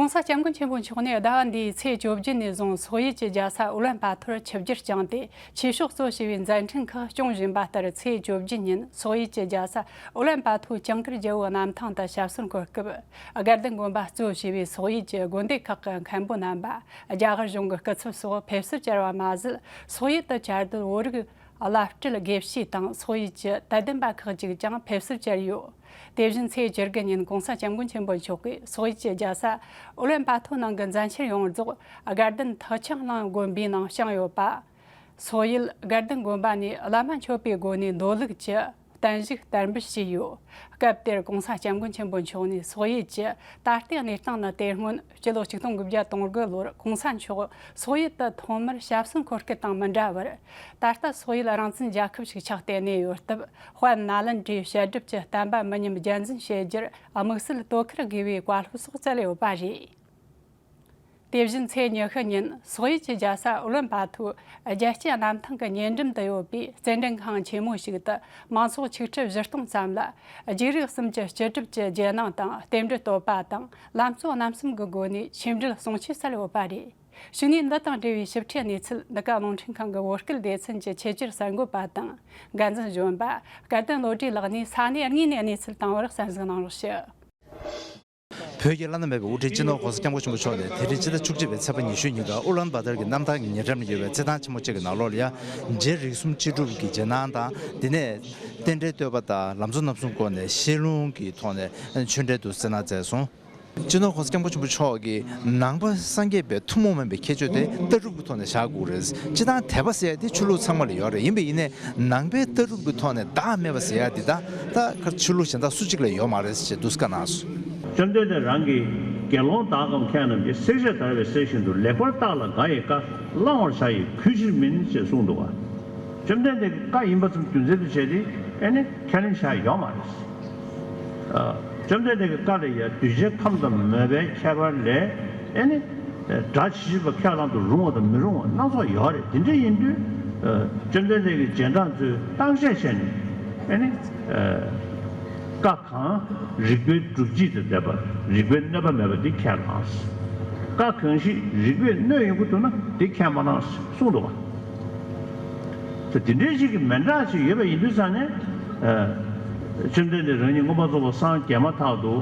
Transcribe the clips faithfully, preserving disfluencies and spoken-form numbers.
༸གོང་ས་༸སྐྱབས་མགོན་ཆེན་པོ་མཆོག་ནས་ཟླ་བ་འདིའི་ཚེས་བཅོ་བརྒྱད་ནས་བཟུང་སོག་ཡུལ་གྱི་རྒྱལ་ས་ཨུ་ལན་བཱ་ཐོར་ཆིབས་བསྒྱུར་བསྐྱངས་ཏེ། ཆོས་ཕྱོགས་གཙོ་བྱས་པའི་མཛད་འཕྲིན་ཁག་སྐྱོང་བཞིན་པ་ལྟར། ཚེས་བཅོ་བརྒྱད་ཉིན་སོག་ཡུལ་གྱི་རྒྱལ་ས་ཨུ་ལན་བཱ་ཐོའི་ཇིང་གིར་རྒྱལ་པོའི་གནམ་ཐང་དུ་ཞབས་སོར་འཁོད་སྐབས། དགའ་ལྡན་དགོན་པ་གཙོ་བྱས་པའི་སོག་ཡུལ་གྱི་དགོན་སྡེ་ཁག་གི་མཁན་པོ་རྣམ་པ། རྒྱ་གར་གཞུང་གི་སྐུ་ཚབ་སོགས་ཕེབས་བསུར་བཅར་བ་མ་ཟད། སོག་ཡུལ་དུ་བཅའ་སྡོད་བོད་རིགས་བླ་སྤྲུལ་དགེ་བཤེས་དང་སོག་ཡུལ་གྱི་དད་ལྡན་པ་ཁག་ཅིག་ཀྱང་ཕེབས་བསུར་བཅར་ཡོད། དེ་བཞིན་ཚེས་བཅུ་དགུ་ཉིན་༸གོང་ས་༸སྐྱབས་མགོན་ཆེན་པོ་མཆོག་གིས་སོག་ཡུལ་གྱི་རྒྱལ་ས་ཨུ་ལན་བཱ་ཐོ་ནང་གི་མཛད་འཆར་ཡོངས་རྫོགས་དགའ་ལྡན་ཐེག་ཆེན་གླིང་དགོན་པའི་ནང་བསྐྱངས་ཡོད་པ། སོག་ཡུལ་དགའ་ལྡན་དགོན་པ་ནས་བླ་མ་མཆོད་པའི་སྒོ་ནས་མདོ་ལུགས་ཀྱི་བརྟན་བཞུགས་དར་འབུལ་བྱས་ཡོད། སྐབས་དེར་༸གོང་ས་༸སྐྱབས་མགོན་ཆེན་པོ་མཆོག་ནས་སོག་ཡུལ་གྱི་ད་ལྟའི་གནས་སྟངས་ནི། དེ་སྔོན་སྤྱི་ལོ་ཆིག་སྟོང་དགུ་བརྒྱ་དོན་དགུ་ལོར་༸གོང་ས་མཆོག་སོག་ཡུལ་དུ་ཐོག་མར་ཞབས་སོར་འཁོད་སྐབས་དང་མི་འདྲ་བར། ད་ལྟ་སོག་ཡུལ་རང་བཙན་རྒྱལ་ཁབ་ཞིག་ཆགས་བསྡད་ནས་ཡོད་སྟབས། དཔལ་ནཱ་ལེནྡྲའི་བཤད་སྒྲུབ་ཀྱི་བསྟན་པ་མི་ཉམས་རྒྱུན་འཛིན་བྱེད་རྒྱུར་དམིགས་བསལ་དོ་ཁུར་དགོས་པའི་བཀའ་སློབ་སོགས་སྩལ་ཡོད་པ་རེད། དེ་བཞིན་ཚེས་ཉི་ཤུ་ཉིན་སོག་ཡུལ་གྱི་རྒྱལ་ས་ཨུ་ལན་བཱ་ཐོའི་རྒྱལ་སྤྱིའི་གནམ་ཐང་གི་ཉེ་འགྲམ་དུ་ཡོད་པའི་རྩེད་འགྲན་ཁང་ཆེན་མོ་ཞིག་ཏུ། མང་ཚོགས་ཆིག་ཁྲི་བཞི་སྟོང་ཙམ་ལ་རྒྱུགས་རིགས་གསུམ་གྱི་སྤྱི་སྒྲུབ་ཀྱི་རྒྱུན་གནང་དང་། རྟེན་འབྲེལ་བསྟོད་པ་དང་ལམ་གཙོ་རྣམ་གསུམ་གྱི་སྒོ་ནས་ཆོས་འབྲེལ་གསུང་ཆོས་སྩལ་ཡོད་པ་རེད། གཞུག་ནས་འདི་དང་འབྲེལ་བའི་ཞིབ་ཕྲའི་གནས་ཚུལ་འདི་ག་རླུང་འཕྲིན་ཁང་གི་བོད་སྐད་སྡེ་ཚན་གྱི་ཆེད་སྒྱུར་གསར་འགོད་པ་དང་འགན་འཛིན་གཞོན་པ་སྐལ་ལྡན་བློ་གྲོས་ལགས་ནས་ས་གནས་དངོས་ནས་གནས་ཚུལ་དང་པོར་གསན་གཟིགས་གནང་རོགས་ཞུ། བོད་ཀྱི་བླ་ན་མེད་པའི་དབུ་ཁྲིད་སྤྱི་ནོར་༸གོང་ས་༸སྐྱབས་མགོན་ཆེན་པོ་མཆོག་ནས་དེ་རིང་སྤྱི་ཟླ་བཅུ་གཅིག་པའི་ཚེས་པ་ཉི་ཤུའི་ཉིན་ཀ་ཨུ་ལན་བཱ་ཐར་གྱི་གནམ་ཐང་གི་ཉེ་འགྲམ་ལ་ཡོད་པའི་རྩེད་ཐང་ཆེན་མོ་གཅིག་གི་ནང་ལོགས་ལ་ཡང་རྒྱུགས་རིགས་གསུམ་སྤྱི་སྒྲུབ་ཀྱི་རྒྱུན་གནང་དང་། དེ་ནས་རྟེན་འབྲེལ་བསྟོད་པ་དང་ལམ་གཙོ་རྣམ་གསུམ་སྐོར་ནས་ཤེས་ལྷུང་གི་ཐོག་ནས་ཆོས་འབྲེལ་དུ་རྩེད་གནང་མཛད་སོང་། སྤྱི་ནོར་༸གོང་ས་༸སྐྱབས་མགོན་ཆེན་པོ་མཆོག་གིས་ནང་པ་སངས་རྒྱས་པའི་ཐུན་མོང་མིན་པའི་ཁྱད་ཆོས་དེ་ལྟ་གྲུབ་ཀྱི་ཐོག་ནས་བཞག་དགོས་རེད། སྤྱིར་བཏང་དད་པ་ཟེར་ཡ་དེ་ཆོས་ལུགས་ཚང་མ་ལ་ཡོད་རེད། ཡིན་པས་ཡིན་ནའི་ནང་པའི་ལྟ་གྲུབ་ཀྱི་ཐོག་ནས་བདག་མེད་པ་ཟེར་ཡ་དེ་ད་ད་ཆོས་ལུགས་གཞན་དག་སུ་གཅིག་ལ་ཡོད་མ་རེད་ཅེས་འདུག་སེ་བཀའ་གནང་སོང་། བཅོམ་ལྡན་འདས་རང་གིས་དགེ་སློང་དག་གམ་མཁས་རྣམས་ཀྱིས། བསྲེག་བཅད་བརྡར་བའི་གསེར་བཞིན་དུ། ལེགས་པར་བརྟགས་ལ་དགའ་ཡི་བཀའ། བླང་བར་བྱ་ཡི་གུས་ཕྱིར་མིན། ཅེས་གསུངས་འདུག་པ། བཅོམ་ལྡན་འདས་ཀྱི་བཀའ་ཡིན་པ་ཙམ་རྒྱུ་མཚན་དུ་བྱས་ཏེ་ཨེ་ནི་ཁས་ལེན་བྱ་ཡོད་མ་རེད། ཨ། བཅོམ་ལྡན་འདས་ཀྱི་བཀའ་ལ་ཡང་གདུལ་བྱའི་ཁམས་དང་མོས་པའི་ཁྱད་པར་ལས་ཨེ་ནི་སྒྲ་ཇི་བཞིན་པ་ཁས་བླང་དུ་རུང་བ་དང་མི་རུང་བ་སྣ་ཚོགས་ཡོད་རེད། དེ་འདྲ་ཡིན་དུས་ཨ། བཅོམ་ལྡན་འདས་ཀྱི་རྗེས་འབྲང་ཚོས་བརྟག་དཔྱད་བྱས་ནས་ཨེ་ནི་ཨ། བཀའ་གང་རིགས་པའི་སྒྲུབ་བྱེད་དུ་བསྡད་པ། རིགས་པའི་གནོད་པ་མེད་པ་དེ་ཁས་བླངས། བཀའ་གང་ཞིག་རིགས་པས་གནོད་ཡོང་གི་འདུག་ན་དེ་ཁས་མ་བླངས་གསུངས་འདུག་པ། དེ་འདྲའི་ཞིག་གི་མི་འདྲ་ཞིག་ཡོད་པ་ཡིན་དུས་ཙང་ནས། ཨ། བཅོམ་ལྡན་འདས་རང་ཉིད་མངོན་པར་རྫོགས་པར་སངས་རྒྱས་མ་ཐག་ཏུ་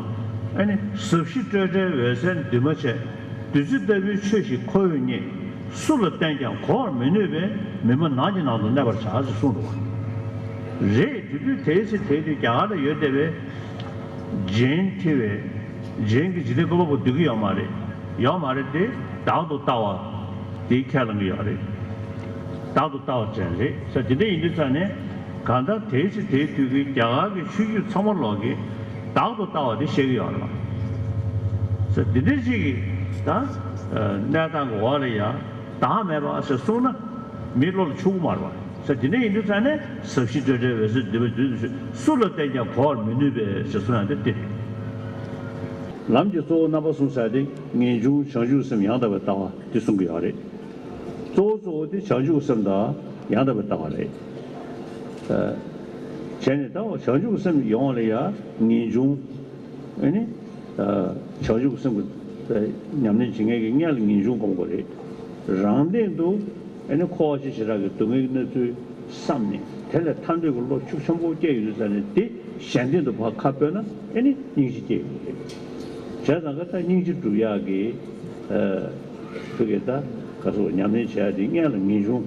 ཨ་ནི་ཟབ་ཞི་སྤྲོས་བྲལ་འོད་གསལ་འདུས་མ་བྱས། བདུད་རྩི་ལྟ་བུའི་ཆོས་ཤིག་ཁོ་བོས་རྙེད། སུ་ལ་བསྟན་ཀྱང་གོ་བར་མི་ནུས་པས་མི་མ་ནག་གི་ནང་དུ་གནས་པར་བྱ་ཞེས་གསུངས་འདུག་པ། རེད། དེ་དུས་དེའི་ཚེ་དེའི་དུས་རྒྱ་གར་ལ་ཡོད་བསྡད་པའི་རྗེན་ཐེ་བའི་རྗེན་གྱི་འཇིག་རྟེན་བཀོད་པ་པོ་སྡོད་ཀྱི་ཡོད་མ་རེད། ཡོད་མ་རེད་དེ། བདག་ཏུ་ལྟ་བ་དེའི་ཁས་བླངས་ཀྱི་ཡོད་རེད། བདག་ཏུ་ལྟ་བ་ཅན་རེད་ཟེར། དེ་འདྲ་ཡིན་དུས་ཙང་ནས་གང་ལྟར་དེའི་ཚེ་དེའི་དུས་ཀྱི་རྒྱ་གར་གྱི་ཆོས་བརྒྱུད་ཚང་མ་ལོག་གིས་བདག་ཏུ་ལྟ་བ་དེ་བཤད་ཀྱི་ཡོད་རེད་པ། ཟེར་དེ་འདྲ་ཞིག་གིས་ད་གནས་སྟངས་ཀྱི་འོག་ལ་ཡང་བདག་མེད་པ་ཟེར་གསུངས་ན་མིའི་བློ་ལ་ཆུག་གི་མ་རེད་པ། ཟེར་དེ་འདྲ་ཡིན་དུས་ཙང་ནས་ཟབ་ཞི་སྤྲོས་བྲལ་འོད་གསལ་འདུས་མ་བྱས། སུ་ལ་བསྟན་ཀྱང་གོ་བར་མི་ནུས་པས་ཞེས་གསུངས་ཡང་དེ་སྟེ། ལམ་གྱི་གཙོ་བོ་རྣམ་པ་གསུམ་ཟེར་ཏེ་ངེས་འབྱུང་བྱང་ཆུབ་སེམས་ཡང་དག་པའི་ལྟ་བ་འདི་གསུང་གི་ཡོད་རེད། གཙོ་བོ་གཙོ་བོ་དེ་བྱང་ཆུབ་སེམས་དང་ཡང་དག་པའི་ལྟ་བ་རེད། ཨ། བྱས་ནས་ད་བྱང་ཆུབ་སེམས་ཡོང་བ་ལ་ཡང་ངེས་འབྱུང་། ཨ་ནི། ཨ། བྱང་ཆུབ་སེམས་ཀྱི་ཉམས་ལེན་བྱེད་མཁན་གྱི་སྔོན་ལ་ངེས་འབྱུང་སྒོམ་དགོས་རེད། རང་སྟེང་དུ་ཨ་ནི་འཁོར་བ་ཞེས་བྱ་བའི་སྡུག་བསྔལ་གྱི་གནས་ཚུལ་བསམས་ནས་དེ་ལས་ཐར་འདོད་ཀྱི་བློ་ཤུགས་ཆེན་པོ་སྐྱེས་ཡོང་དུས་ཙ་ནས་དེ་གཞན་སྟེང་དུ་ཕར་ཁ་སྤོས་ན་ཨ་ནི་སྙིང་རྗེ་སྐྱེ་ཡོང་གི་རེད། བྱས་ཙང་ཀ་ད་སྙིང་རྗེ་སྒྲུབ་ཡག་གི། ཨ། ཁོ་གི་ད་ག་སོགས་ཉམས་ལེན་བྱེད་ཡག་དེ་སྔོན་ལ་ངེས་འབྱུང་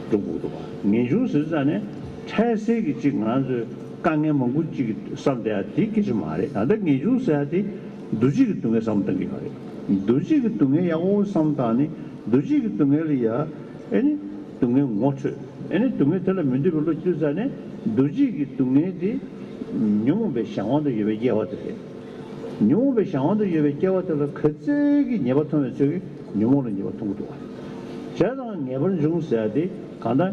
སྒྲུབ་དགོས་འདུག་པ། ངེས་འབྱུང་ཟེར་ཙང་ནས་འཕྲལ་སེལ་གྱི་ཅིག་ང་ཚོས་དཀའ་ངལ་མང་པོ་ཅིག་བསམ་བསྡད་ཡག་དེ་སྐད་ཆ་མ་རེད། ད་ལྟ་ངེས་འབྱུང་ཟེར་ཡག་དེ་འདུ་བྱེད་ཀྱི་སྡུག་བསྔལ་བསམ་བཏང་གི་ཡོད་རེད། འདུ་བྱེད་ཀྱི་སྡུག་བསྔལ་ཡག་པོ་བསམ་བཏང་ནས་འདུ་བྱེད་ཀྱི་སྡུག་བསྔལ་ལ་ཡ་ཨེ་ནི་སྡུག་བསྔལ་ངོ་འཕྲོད། ཨེ་ནི་སྡུག་བསྔལ་དེ་ལ་མི་འདོད་པའི་བློ་སྐྱེས་ཙང་ནས་འདུ་བྱེད་ཀྱི་སྡུག་བསྔལ་དེ་ཉོན་མོངས་པའི་གཞན་དབང་དུ་ཡོད་པའི་སྐྱེ་བ་དེ་རེད། ཉོན་མོངས་པའི་གཞན་དབང་དུ་ཡོད་པའི་སྐྱེ་བ་དེ་ལ་ག་ཚད་ཀྱི་ཉེས་པ་མཐོང་བའི་ཚོད་ཀྱིས་ཉོན་མོངས་ལ་ཉེས་པ་མཐོང་གི་འདུག་པ། བྱས་ཙང་ངེས་པར་འབྱུང་ཟེར་ཡག་དེ་གང་ལྟར་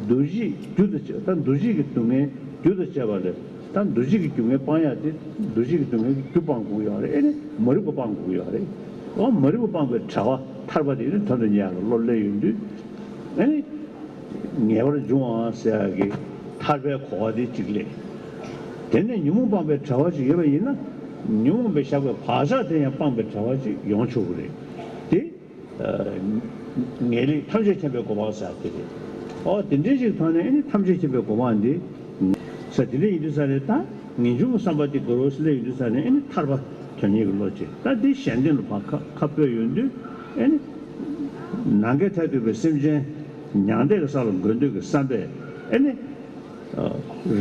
འདུ་བྱེད་རྒྱུ་དང་བཅས། ད་འདུ་བྱེད་ཀྱི་སྡུག་བསྔལ་རྒྱུ་དང་བཅས་པ་ལས་ད་འདུ་བྱེད་ཀྱི་རྒྱུ་ལྔ་སྤང་ཡག་དེ་འདུ་བྱེད་ཀྱི་སྡུག་བསྔལ་གྱི་རྒྱུ་སྤང་དགོས་ཡོད་རེད། ཨེ་ནི་མ་རིག་པ་སྤང་དགོས་ཡོད་རེད། འོ་མ་རིག་པ་སྤངས་པའི་བྱ་བ་ཐར་པ་དེ་ནི་དོན་དུ་གཉེར་ཡག་ལ་བློ་སླེབས་ཡོང་དུས་ཨེ་ནི། ངེས་པར་འབྱུང་བ་ཟེར་ཡག་གི་ཐར་པའི་གོ་བ་དེ་གཅིག་སླེབས། དེ་ནས་ཉོན་མོངས་སྤངས་པའི་བྱ་བ་ཞིག་ཡོད་པ་ཡིན་ན། ཉོན་མོངས་པས་བཞག་པའི་བག་ཆགས་དེ་ཡང་སྤངས་པའི་བྲལ་བ་ཅིག་ཡོང་ཆོག་གི་རེད། དེ་ངེས་ལེགས་ཐམས་ཅད་མཁྱེན་པའི་གོ་འཕང་ཟེར་དེ་རེད། ཨོ་དེ་འདྲའི་ཞིག་ཐོག་ནས་ཨེ་ནི་ཐམས་ཅད་མཁྱེན་པའི་གོ་འཕང་འདི་ས་དེ་འདྲ་ཡིན་དུས་ས་རེད། ད་ངེས་འབྱུང་གི་བསམ་པ་དེ་གུ་རུ་སླེབས་ཡོང་དུས་ས་ནས་ཨེ་ནི་ཐར་པ་དོན་གཉེར་གྱི་བློ་ཅིག་ད་འདི་གཞན་དོན་ལ་ཕར་ཁ་ཁ་སྤོས་ཡོང་དུས་ཨེ་ནི་ནམ་མཁའི་མཐས་གཏུགས་པའི་སེམས་ཅན་མྱང་འདས་ཀྱི་ས་ལ་འགོད་འདོད་ཀྱི་བསམ་པས་ཨེ་ནི།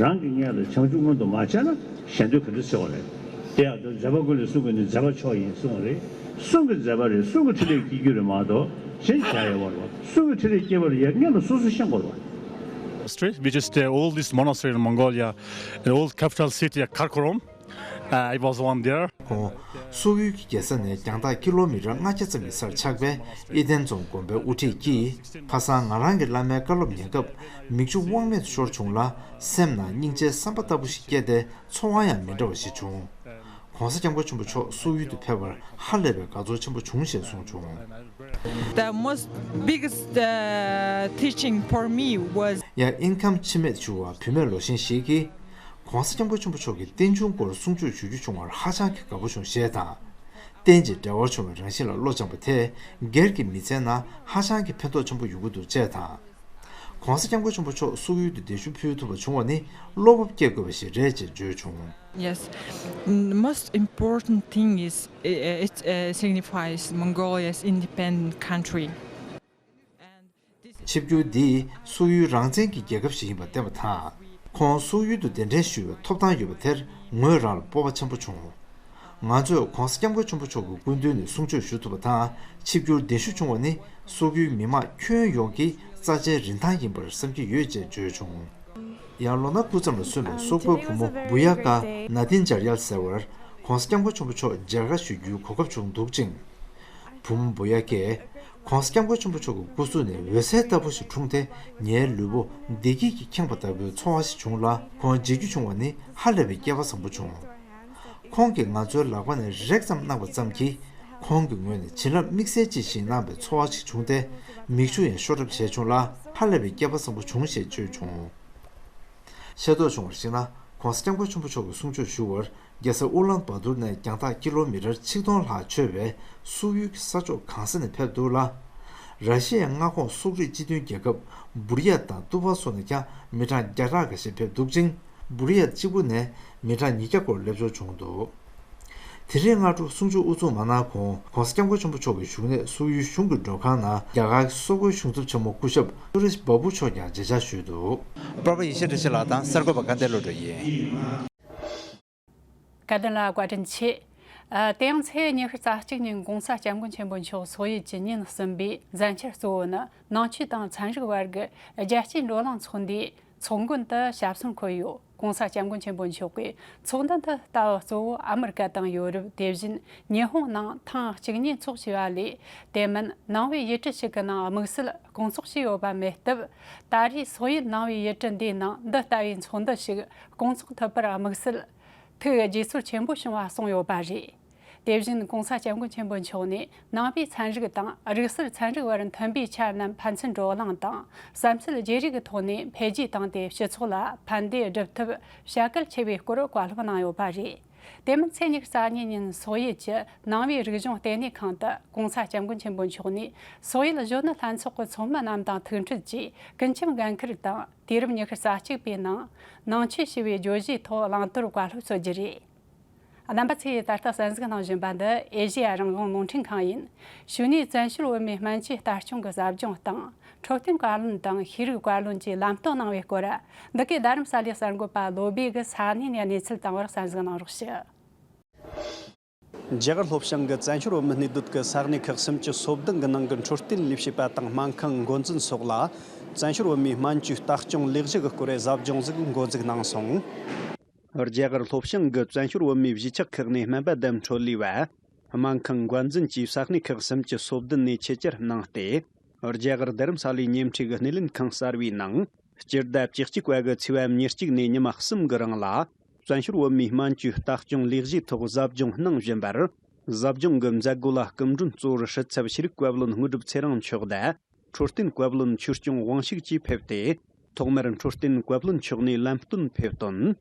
རང་གི་ངལ་ལ་བྱང་ཆུབ་མངོན་དུ་མ་བྱས་ན་གཞན་དོན་ག་འདྲ་བྱེད་པ་རེད། དེ་ཡང་མཛད་པ་ཀུན་ལས་གསུང་གི་ནི་མཛད་པ་མཆོག་ཡིན་གསུངས་པ་རེད། གསུང་གི་མཛད་པ་རེད། གསུང་གི་ཕྲིན་ལས་སྐྱེ་རྒྱུ་རེད་མ་གཏོགས་གཞན་གྱིས་བྱ་ཡོད་པ་རེད་བ། གསུང་གི་ཕྲིན་ལས་སྐྱེ་བ་ལ་ཡ་ངལ་ལ་སོ་སོ་ཤེས་དགོས་རེད་བ། History, we just uh, oldest monastery in Mongolia, the old capital city of Karakorum. Uh, I was one there. ཁོང་སོག་ཡུལ་གྱི་རྒྱལ་ས་ནས་རྒྱང་ཐག་ཀི་ལོ་མི་ཊར་ལྔ་བརྒྱ་ཙམ་གྱི་སར་ཆགས་པའི་ཨི་ལྡན་རྫོང་དགོན་པའི་དབུ་ཁྲིད་ཀྱིས་ཁ་སང་ང་རང་གི་བླ་མའི་བཀའ་སློབ་ཉན་སྐབས་མིག་ཆུ་དབང་མེད་དུ་ཤོར་བྱུང་ལ། སེམས་ནང་སྙིང་རྗེའི་བསམ་པ་ལྟ་བུ་ཞིག་སྐྱེས་ཏེ་ཚོར་བ་ཡང་མི་འདྲ་བ་ཞིག་བྱུང་། ༸གོང་ས་༸སྐྱབས་མགོན་ཆེན་པོ་མཆོག་སོག་ཡུལ་དུ་ཕེབས་པར་ཧ་ལས་པའི་དགའ་ཚོར་ཆེན་པོ་བྱུང་ཞེས་གསུངས་བྱུང་། The most biggest uh, teaching for me was ཡང་དབྱིན་ཁམས་འཆི་མེད་ཞུ་བ་བུད་མེད་ལོ་ཆེན་ཞིག་གིས། ༸གོང་ས་༸སྐྱབས་མགོན་ཆེན་པོ་མཆོག་གི་རྟེན་འབྱུང་སྐོར་གསུང་ཆོས་ཞུ་རྒྱུ་བྱུང་བར་ཧ་ཅང་གི་དགའ་པོ་བྱུང་ཞེས་དང་། རྟེན་ཅིང་འབྲེལ་བར་འབྱུང་བའི་རང་བཞིན་ལ་བློ་སྦྱངས་པ་དེས་སྒེར་གྱི་མི་ཚེའི་ནང་ཧ་ཅང་གི་ཕན་ཐོགས་ཆེན་པོ་ཡོང་གི་འདུག་ཅེས་དང་། ༸གོང་ས་༸སྐྱབས་མགོན་ཆེན་པོ་མཆོག་སོག་ཡུལ་དུ་གདན་ཞུ་ཕུལ་ཐུབ་པ་བྱུང་བ་ནི་བློ་སྤོབས་སྐྱེ་དགོས་པ་ཞིག་རེད་ཅེས་བརྗོད་བྱུང་། Yes, the most important thing is uh, it uh, signifies Mongolia's independent country. And this is ཆིབས་བསྒྱུར་འདིས་སོག་ཡུལ་རང་བཙན་གྱི་རྒྱལ་ཁབ་ཞིག་ཡིན་པ་བསྟན་པ་དང་། ཁོང་སོག་ཡུལ་དུ་གདན་འདྲེན་ཞུ་བའི་ཐོབ་ཐང་ཡོད་པ་དེར་ངོས་རང་ལ་སྤོབས་པ་ཆེན་པོ་བྱུང་། ང་ཚོས་༸གོང་ས་༸སྐྱབས་མགོན་ཆེན་པོ་མཆོག་གི་སྐུ་མདུན་ནས་གསུང་ཆོས་ཞུ་ཐུབ་པ་དང་ཆིབས་བསྒྱུར་གདན་ཞུ་བྱུང་བ་ནི་སོག་ཡུལ་མི་དམངས་ཁྱོན་ཡོངས་ཀྱི་རྩ་ཆེའི་རིན་ཐང་ཡིན་པར་བསམ་གྱི་ཡོད་ཅེས་བརྗོད་བྱུང་། ཡང་ལོ་ན་སྐུ་མཚམས་ལ་སོན་པའི་སོག་པོའི་བུ་མོ་བུ་ཡ་ཀ་ན་ཏིན་ཇར་ཡལ་ཟེར་བར་༸གོང་ས་༸སྐྱབས་མགོན་ཆེན་པོ་མཆོག་མཇལ་ཁ་ཞུ་རྒྱུའི་གོ་སྐབས་བྱུང་འདུག་ཅིང་། བུ་མོ་བུ་ཡ་ཀས་༸གོང་ས་༸སྐྱབས་མགོན་ཆེན་པོ་མཆོག་གི་སྐུ་གཟུགས་ནས་འོད་ཟེར་ལྟ་བུ་ཞིག་འཁྲུངས་ཏེ་ངའི་ལུས་པོ་བདེ་སྐྱིད་ཀྱིས་ཁེངས་པ་ལྟ་བུའི་ཚོར་བ་ཞིག་བྱུང་ལ། ཁོང་མཇལ་རྒྱུ་བྱུང་བ་ནི་ཧ་ལས་པའི་སྐལ་བ་བཟང་པོ་བྱུང་། ཁོང་གིས་ང་ཚོའི་ལག་པ་ནས་རེག་ཙམ་གནང་བ་ཙམ་གྱིས་ཁོང་གི་ངོས་ནས་བྱིན་རླབས་དམིགས་བསལ་ཅིག་ཞིག་གནང་བའི་ཚོར་བ་ཞིག་བྱུང་སྟེ་མིག་ཆུ་ཡང་ཤོར་གྲབས་བྱས་བྱུང་ལ། ཧ་ལས་པའི་སྐལ་བ་བཟང་པོ་བྱུང་ཞེས་བརྗོད་བྱུང་། ཤེས་རྟོགས་བྱུང་བར་གཞིགས་ན། ༸གོང་ས་༸སྐྱབས་མགོན་ཆེན་པོ་མཆོག་གིས་གསུང་ཆོས་ཞུ་བར་རྒྱལ་ས་ཨུ་ལན་བ་ཏུར་ནས་རྒྱང་ཐག་ཀི་ལོ་མི་ཊར་ཆིག་སྟོང་ལྷག་ཆོད་པའི་སོག་ཡུལ་གྱི་ས་ཕྱོགས་གང་ས་ནས་ཕེབས་འདུག་ལ། ར་ཤི་ཡའི་མངའ་ཁོངས་སོག་རིགས་སྤྱི་མཐུན་རྒྱལ་ཁབ་འབུར་ཡ་དང་ཏུ་བ་སོགས་ནས་ཀྱང་མི་གྲངས་བརྒྱ་ཕྲག་འགའ་ཤས་ཕེབས་འདུག་ཅིང་། འབུར་ཡ་གཅིག་པུ་ནས་མི་གྲངས་ཉིས་བརྒྱ་སྐོར་སླེབས་འབྱོར་བྱུང་འདུག་དེ་རིང་སྔ་དྲོ་གསུང་ཆོས་དབུ་འཛུགས་མ་གནང་གོང་༸གོང་ས་༸སྐྱབས་མགོན་ཆེན་པོ་མཆོག་གི་བཞུགས་གནས་སོག་ཡུལ་གཞུང་གི་མགྲོན་ཁང་ནང་རྒྱ་གར་གྱི་སོག་པོའི་གཞུང་ཚབ་ཆེན་མོ་སྐུ་ཞབས་སུ་རེཤ་བྷ་བྷུ་མཆོག་ཀྱང་མཇལ་བཅར་ཞུས་འདུག་པར་པ་ཡེ་ཤེས་བཀྲ་ཤིས་ལགས་དང་གསར་འགོད་པ་དགའ་ལྡན་བློ་གྲོས་ཡིན། བཀའ་དྲིན་ལ་བཀའ་དྲིན་ཆེ། ཨ། དེ་ཡང་ཚེས་ཉི་ཤུ་རྩ་གཅིག་ཉིན་༸གོང་ས་༸སྐྱབས་མགོན་ཆེན་པོ་མཆོག་སོག་ཡུལ་གྱི་ཉིན་གསུམ་པའི་གཟན་ཆར་གཙོ་བོ་ནི་ནང་ཆོས་དང་ཚན་རིག་བར་གྱི་རྒྱལ་སྤྱིའི་བགྲོ་གླེང་ཚོགས་འདུའི་ཚོགས་མགོན་དུ་ཞབས་སོར་འཁོད་ཡོད། ༸གོང་ས་༸སྐྱབས་མགོན་ཆེན་པོ་མཆོག་གིས་ཚོགས་འདུ་འདི་ལྟ་བ་གཙོ་བོ་ཨ་མི་རི་ཀ་དང་ཡོ་རོབ། དེ་བཞིན་ཉི་ཧོང་ནང་ཐེངས་གཅིག་གཉིས་ཚོགས་བྱས་པ་ལས། དེ་མིན་ནང་པའི་ཡུལ་གྲུ་ཞིག་གི་ནང་དམིགས་བསལ་སྐོང་ཚོགས་བྱས་ཡོད་པ་མེད་སྟབས། ད་རེས་སོག་ཡུལ་ནང་པའི་ཡུལ་གྲུ་འདིའི་ནང་འདི་ལྟ་བུའི་ཚོགས་འདུ་ཞིག་སྐོང་ཚོགས་ཐུབ་པར་དམིགས་བསལ་ཐུགས་དགྱེས་ཚོར་ཆེན་པོ་བྱུང་བ་གསུངས་ཡོད་པ་རེད། དེ་བཞིན་༸གོང་ས་༸སྐྱབས་མགོན་ཆེན་པོ་མཆོག་ནས་ནང་པའི་ཚན་རིག་དང་རིག་གསར་ཚན་རིག་བར་མཐུན་པའི་ཆ་རྣམས་ཕན་ཚུན་བགྲོ་གླེང་དང་བསམ་ཚུལ་བརྗེ་རེས་ཀྱི་ཐོག་ནས་འཕེལ་རྒྱས་བཏང་སྟེ་སྤྱི་ཚོགས་ལ་ཕན་བདེ་སྒྲུབ་ཐབས་བྱ་གལ་ཆེ་བའི་སྐོར་བཀའ་སློབ་གནང་ཡོད་པ་རེད། དེ་མིན་ཚེས་ཉི་ཤུ་རྩ་གཉིས་ཉིན་སོག་ཡུལ་གྱི་ནང་པའི་རིག་གཞུང་ལྟེ་གནས་ཁང་དུ་༸གོང་ས་༸སྐྱབས་མགོན་ཆེན་པོ་མཆོག་ནས་སོག་ཡུལ་གཞོན་ནུ་ལྷན་ཚོགས་ཀྱི་ཚོགས་མི་རྣམས་དང་ཐུག་འཕྲད་ཀྱིས་ཀུན་ཁྱབ་འགན་འཁུར་དང་དུས་རབས་ཉི་ཤུ་རྩ་གཅིག་པའི་ནང་ནང་ཆོས་ཞེས་པའི་བརྗོད་གཞིའི་ཐོག་བླང་དོར་བཀའ་སློབ་སྩོལ་རྒྱུ་རེད། རྣམ་པ་ཚོས་ད་ལྟ་གསན་གཟིགས་གནང་བཞིན་པ་འདི་ཨེ་ཤེ་ཡ་རང་དབང་རླུང་འཕྲིན་ཁང་ཡིན། གཞུག་ནས་བཙན་བྱོལ་བོད་མིའི་སྨན་བཅོས་ལྟ་སྐྱོང་གི་ཟབ་སྦྱོང་དང་འཕྲོད་བསྟེན་བཀའ་བློན་དང་ཤེས་རིག་བཀའ་བློན་གྱིས་ལམ་སྟོན་གནང་བའི་སྐོར། འདི་གའི་རྡ་རམ་ས་ལའི་གསར་འགོད་པ་བློ་བྷེ་གིས་ས་གནས་ནས་གནས་ཚུལ་བཏང་བར་གསན་གཟིགས་གནང་རོགས་ཞུ། རྒྱ་གར་ལྷོ་བྱང་གི་བཙན་བྱོལ་བོད་མིའི་གནས་སྡོད་ཀྱི་ས་གནས་ཁག་སུམ་ཅུ་སོ་བདུན་གྱི་ནང་གི་འཕྲོད་བསྟེན་ལས་བྱེད་པ་དང་སྨན་ཁང་འགོ་འཛིན་སོགས་ལ་བཙན་བྱོལ་བོད་མིའི་སྨན་བཅོས་ལྟ་སྐྱོང་ལས་གཞི་གི་སྐོར་བའི་ཟབ་སྦྱོང་ཟིག་འགོ་འཛུགས་གནང་སོང་། རྒྱ་གར་ལྷོ་བྱང་གི་བཙན་བྱོལ་བོད་མིའི་གཞིས་ཆགས་ཁག་ནས་སྨན་པ་བདམས་འཕྲོད་ལས་པ། སྨན་ཁང་འགོ་འཛིན་བཅས་ས་གནས་ཁག་སུམ་ཅུ་སོ་བདུན་ནས་ཆེད་བཅར་གནང་སྟེ། རྒྱ་གར་རྡ་རམ་ས་ལའི་ཉེ་འཁྲིས་ཀྱི་སྣེ་ལེན་ཁང་གསར་བའི་ནང་སྤྱི་ཟླ་བཅུ་གཅིག་པ་གི་ཚེས་པ་ཉེར་གཅིག་ནས་ཉི་མ་གསུམ་གྱི་རིང་ལ་བཙན་བྱོལ་བོད་མིའི་སྨན་བཅོས་ལྟ་སྐྱོང་ལས་གཞིའི་ཐོག་ཟབ་སྦྱོང་གནང་བཞིན་པར། ཟབ་སྦྱོང་གི་མཛད་སྒོ་ལ་སྐུ་མགྲོན་གཙོ་བོར་སྲིད་ཚབ་ཤེས་རིག་བཀའ་བློན་དངོས་གྲུབ་ཚེ་རིང་མཆོག་དང་། འཕྲོད་བསྟེན་བཀའ་བློན་ཆོས་སྐྱོང་དབང་ཕྱུག་བཅས་ཕེབས་ཏེ། ཐོག་མར་འཕྲོད་བསྟེན་བཀའ་བློན་མཆོག་ནས་ལམ་སྟོན་ཕེབས་དོན།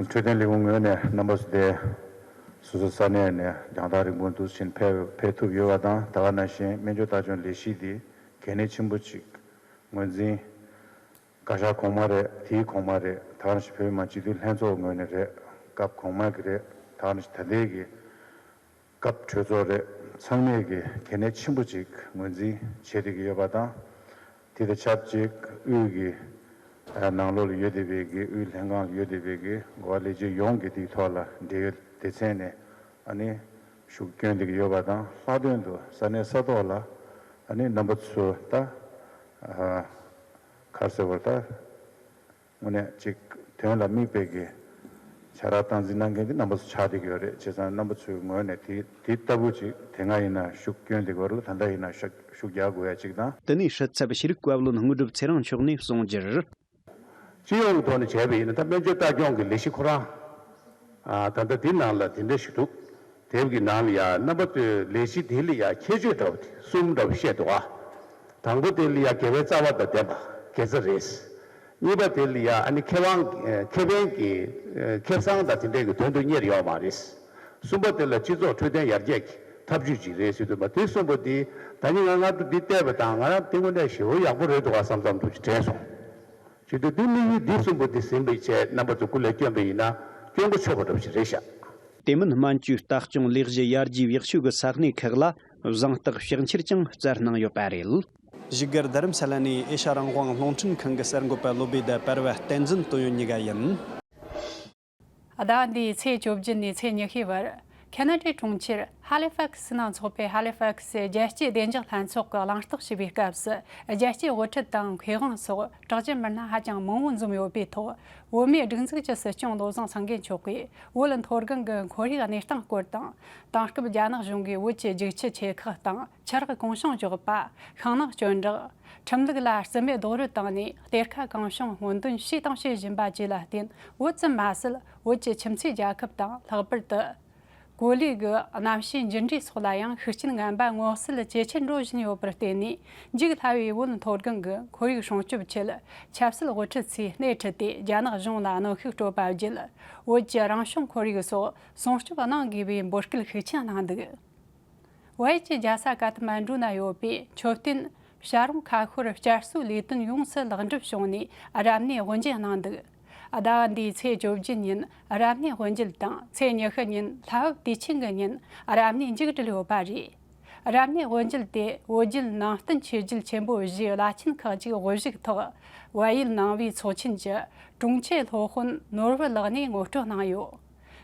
འཕྲོད་བསྟེན་ལས་ཁུངས་ངོས་ནས་རྣམ་པ་ཚོ་དེ་ སོ་སོ་ས་གནས་ནས་རྒྱང་ཐག་རིང་པོ་འདུག་ཕྱིན་ཕེབས་ཕེབས་ཐུབ་ཡོད་པ་དང་། ད་ག་ནང་བཞིན་སྨན་བཅོས་ལྟ་སྐྱོང་ལས་གཞི་འདི་གལ་གནད་ཆེན་པོ་ཅིག་ངོས་འཛིན། བཀའ་ཤག་གོང་མ་རེད། དེའི་གོང་མ་རེད། ད་ག་ནང་བཞིན་བོད་མི་མང་སྤྱི་འཐུས་ལྷན་ཚོགས་ངོས་ནས་རེད། སྐབས་གོང་མ་གི་རེད། ད་ག་ནང་བཞིན་ད་ལྟའི་གི་སྐབས་གྲོས་ཚོགས་རེད། ཚང་མས་ཀྱི་གལ་གནད་ཆེན་པོ་ཅིག་ངོས་འཛིན་བྱེད་བསྡད་ཀྱི་ཡོད་པ་དང་། དེ་དང་ཆབས་ཅིག་དབུས་ཀྱི་ཨ་ནང་ལོགས་ལ་ཡོད་བསྡད་པའི་གི་དབུས་ལྷན་ཁང་ལ་ཡོད་བསྡད་པའི་གི་འགོ་བ་ལས་བྱེད་ཡོངས་ཀྱིས་དེའི་ཐོག་ལ་འབྲེལ་ཡོད་སྡེ་ཚན་ནས་ཨ་ནི་ཤུགས་བསྐྱོན་བསྡད་ཀྱི་ཡོད་པ་དང་། ལྷག་དོན་དུ་ས་གནས་ས་ཐོག་ལ་ཨ་ནི་རྣམ་པ་ཚོ་ད་ཨ་ག་རེ་ཟེར་བར་ད། དངོས་གནས་ཅིག་དོན་ལ་དམིགས་པའི་གི་ཕྱག་ར་སྟངས་འཛིན་གནང་མཁན་དེ་རྣམ་པ་ཚོ་ཆགས་བསྡད་ཀྱི་ཡོད་རེད། བྱས་ཙང་རྣམ་པ་ཚོའི་ངོས་ནས་དེ་དེ་ལྟ་བུ་ཅིག་དེ་སྔ་ཡིན་ན་ཤུགས་བསྐྱོན་བསྡད་ཀྱི་ཡོད་རེད། ད་ལྟ་ཡིན་ན་ཤུགས་ཤུགས་རྒྱག་དགོས་ཡ་ཅིག་དང་། དེ་ནས་སྲིད་ཚབ་ཤེས་རིག་བཀའ་བློན་དངོས་གྲུབ་ཚེ་རིང་མཆོག་ནས་གསུངས་རྒྱུར། སྤྱི་ཡོངས་ཀྱི་ཐོག་ནས་བྱས་པ་ཡིན་ན། ད་སྨན་བཅོས་ལྟ་སྐྱོང་གི་ལས་གཞི་ཁོ་རང་ཨ་ད་ལྟ་འདི་ནང་ལ་དེ་འདྲ་ཞིག་འདུག་དེབ་ཀྱི་ནང་ལ་ཡ་རྣམ་པ་ཚོས་ལས་གཞི་དེ་ལ་ཡ་ཁྱད་ཆོས་འདྲ་བོ་དེ་གསུམ་འདྲ་བོ་བཤད་འདུག་ཨ། དང་པོ་དེ་ལ་ཡ་དགེ་བའི་རྩ་བ་དང་ལྡན་པ་དགེ་རྩ་རེད། གཉིས་པ་དེ་ལ་ཡ་ཨ་ནི་ཁེ་དབང་ཁེ་ཕན་གྱི་ཁེ་བཟང་དང་དེ་འདྲའི་གི་དོན་དུ་གཉེར་ཡོད་མ་རེད། གསུམ་པ་དེ་ལ་སྤྱི་ཚོགས་འཕྲོད་བསྟེན་ཡར་རྒྱས་ཀྱི་ཐབས་ཇུས་ཅིག་རེད་ཟེར་འདུག་པ། དེ་གསུམ་པོ་དེ་ད་ནི་ང་སྔ་དྲོ་འདི་བལྟས་པ་དང་ང་རང་དེ་དངོས་གནས་ཞེ་པོ་ཡག་པོ་རེད་འདུག་ག་བསམ་བསམ་འདུག་ཅིག་དྲན་སོང་། བྱེད་དུས་འདི་དམིགས་ཡུལ་འདི་གསུམ་པོ་འདི་ཟིན་པའི་ཆེད་རྣམ་པ་ཚོ་སྐུ་ལས་བསྐྱོན་པ་ཡིན་ན་སྐྱོན་གོ་ཆོད་པ་འདྲ་པོ་ཞིག་རེད་ཤག་དེ་མིན་སྨན་བཅོས་ལྟ་སྐྱོང་ལས་གཞི་ཡར་རྒྱས་ཡག་ཤོས་ཀྱི་ས་གནས་ཁག་ལ་གཟེངས་རྟགས་ཕྱག་འཁྱེར་ཀྱང་སྩལ་གནང་ཡོད་པ་རེད། བཞུགས་སྒར་རྡ་རམ་ས་ལ་ནས་ཨེ་ཤ་རང་དབང་རླུང་འཕྲིན་ཁང་གི་གསར་འགོད་པ་བློ་བྷེ་ད་པར་བ་བསྟན་འཛིན་དོན་ཡོད་གཉིས་ཀ་ཡིན། ཟླ་བ་འདིའི་ཚེས་བཅོ་བརྒྱད་ནས་ཚེས་ཉི་ཤུའི་བར་ཁེ་ན་ཌའི་གྲོང་ཁྱེར་ཧ་ལི་ཧྥ་ཁི་སི་ནང་འཚོགས་པའི་ཧ་ལི་ཧྥ་ཁི་སི་རྒྱལ་སྤྱིའི་བདེ་འཇགས་ལྷན་ཚོགས་ཀྱི་གླེང་རྟོགས་ཞུས་པའི་སྐབས་སུ། རྒྱལ་སྤྱིའི་དབུ་ཁྲིད་དང་མཁས་དབང་སོགས་གྲགས་ཅན་མི་སྣ་ཧ་ཅང་མང་བོ་འཛོམས་ཡོད་པའི་ཐོག་བོད་མིའི་སྒྲིག་འཛུགས་ཀྱི་སྲིད་སྐྱོང་བློ་བཟང་སེང་གེ་མཆོག་གིས་བོད་མཐོ་སྒང་གི་ཁོར་ཡུག་གནས་སྟངས་སྐོར་དང་། དེང་སྐབས་རྒྱ་ནག་གཞུང་གིས་བོད་ཀྱི་རྒྱུག་ཆུ་ཆེ་ཁག་དང་། ཆུ་རགས་གང་བྱུང་འཇོག་པ། ཤིང་ནགས་གཅོད་འབྲེག་ཁྲིམས་ལུགས་ལ་རྩིས་མེད་རྡོག་རོལ་བཏང་ནས་གཏེར་ཁ་གང་བྱུང་སྔོག་འདོན་བྱས་དང་བྱེད་བཞིན་པ་བཅས་ལ་བརྟེན། བོད་ཙམ་མ་ཟད། བོད་ཀྱི་ཁྱིམ་མཚེས་རྒྱལ་ཁབ་དང་། ལྷག་པར་དུ་གོ་ལའི་གི་གནམ་གཤིས་འགྱུར་འགྲོས་སོགས་ལ་ཡང་ཤུགས་རྐྱེན་ངན་པ་མངོན་གསལ་ཇེ་ཆེར་འགྲོ་བཞིན་ཡོད་པར་བརྟེན་ནས། འཇིག་སླ་བའི་བོད་མཐོ་སྒང་གི་ཁོར་ཡུག་སྲུང་སྐྱོབ་ཆེད། ཆབ་སྲིད་དབུ་ཁྲིད་ཚོས་སྣེ་ཁྲིད་དེ་རྒྱ་ནག་གཞུང་ལ་གནོན་ཤུགས་སྤྲོད་པ་བརྒྱུད། བོད་ཀྱི་རང་བྱུང་ཁོར་ཡུག་སོགས་སྲུང་སྐྱོབ་གནང་དགོས་པའི་འབོད་སྐུལ་ཤུགས་ཆེན་གནང་འདུག་བལ་ཡུལ་གྱི་རྒྱལ་ས་ཀ་ཐ་མན་ཌུ་ན་ཡོད་པའི་མཆོད་རྟེན་བྱ་རུང་ཁ་ཤོར་བསྐྱར་གསོའི་ལས་དོན་ཡོངས་སུ་ལེགས་འགྲུབ་བྱུང་ནས་རབ་གནས་དབུ་འབྱེད་གནང་འདུག་ཟླ་བ་འདིའི་ཚེས་བཅོ་བརྒྱད་ཉིན་རབ་གནས་དབུ་འབྱེད་དང་། ཚེས་ཉི་ཤུ་ཉིན་ལྷ་བབས་དུས་ཆེན་གྱི་ཉིན་རབ་གནས་མཇུག་བསྒྲིལ་ཡོད་པ་རེད། རབ་གནས་དབུ་འབྱེད་དེ་བོད་བརྒྱུད་ནང་བསྟན་ཆོས་བརྒྱུད་ཆེན་པོ་བཞིའི་བླ་ཆེན་ཁག་ཅིག་དབུ་བཞུགས་ཐོག་བལ་ཡུལ་ནང་པའི་ཚོགས་ཆེན་གྱི་དྲུང་ཆེ་སློབ་དཔོན་ནོར་བུ་ལགས་ནས་ངོ་སྤྲོད་གནང་ཡོད།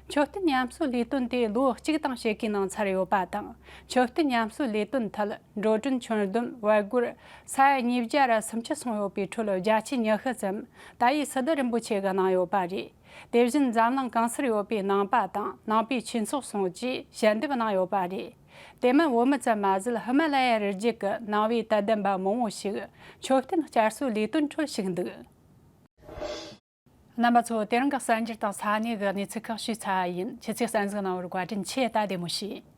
མཆོད་རྟེན་ཉམས་གསོའི་ལས་དོན་དེ་ལོ་གཅིག་དང་ཕྱེད་ཀའི་ནང་ཚར་ཡོད་པ་དང་། མཆོད་རྟེན་ཉམས་གསོའི་ལས་དོན་ཐད་འགྲོ་གྲོན་ཁྱོན་བསྡོམས་བལ་སྒོར་ས་ཡ་ཉིས་བརྒྱ་ར་སུམ་ཅུ་སོང་ཡོད་པའི་ཁྲོད་བརྒྱ་ཆ་ཉི་ཤུ་ཙམ་ད་ཡི་སི་ཏུ་རིན་པོ་ཆེ་གིས་གནང་ཡོད་པ་རེད། དེ་བཞིན་འཛམ་གླིང་གང་སར་ཡོད་པའི་ནང་པ་དང་ནང་པའི་ཆོས་ཚོགས་སོགས་ཀྱིས་ཞལ་འདེབས་གནང་ཡོད་པ་རེད། དེ་མིན་བོད་མི་ཙམ་མ་ཟད་ཧི་མ་ལ་ཡའི་རི་རྒྱུད་ཀྱི་ནང་པའི་དད་ལྡན་པ་མང་བོ་ཞིག་མཆོད་རྟེན་བསྐྱར་གསོའི་ལས་དོན་ཁྲོད་ཞུགས་འདུག་རྣམ་པ་ཚོ། དེ་རིང་གི་གསར་འགྱུར་དང་ས་གནས་ཀྱི་གནས་ཚུལ་ཁག་ཞུས་ཚར་བ་ཡིན། ཁྱེད་ཚོས་གསན་གཟིགས་གནང་བར་བཀའ་དྲིན་ཆེ། ད་བདེ་མོ་བྱོས།